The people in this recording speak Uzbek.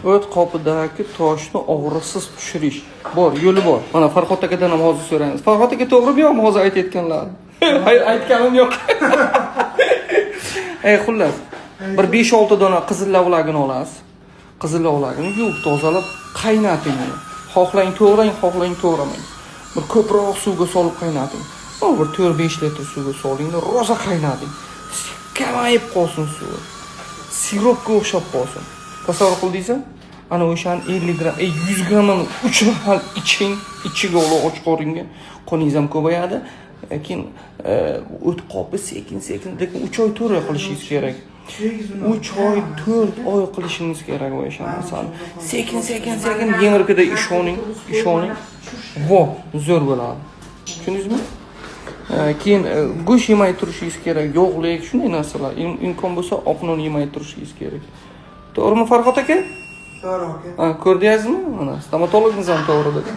O't qopidagi toshni og'riqsiz tushirish bor, yo'li bor. Mana, Farhod akadan ham hozir so'raymiz. Farhod aka, to'g'rimi, yo'qmi hozir aytayotganlarim? Aytganim yo'q. Ey, xullas, bir 5-6 dona qizil lavlagini olasiz. Qizil lavlagini yuvib, tozalab, qaynating uni. Xohlang to'g'rang, xohlang to'g'ramang. Bir ko'proq suvga solib qaynating. Bir 4-5 litr suvga solingda, rosa qaynating. Kamayib qolsin suvi. Siropga o'xshab qolsin. Tasavvur qildingizmi? Ana o'shani 50 gramm, 100 grammini 3 mahal iching, ichiga olib, och qoringa, qoningiz ham ko'payadi. Keyin o't qopi sekin sekin, lekin 3 oy, 4 oy qilishingiz kerak. 3 oy, 4 oy qilishingiz kerak o'sha narsani. Sekin sekin sekin yemirkida, ishoning, ishoning. Vo, zo'r bo'ladi. Tushundingizmi? Keyin go'sht yemay turishingiz kerak, yog'lik, shunday narsalar. Imkon bo'lsa, oq non yemay turishingiz kerak. To'g'rimi, Farhod aka? To'g'ri, aka. Ha, ko'rdingizmi? Mana, stomatologimiz ham to'g'ri dedi.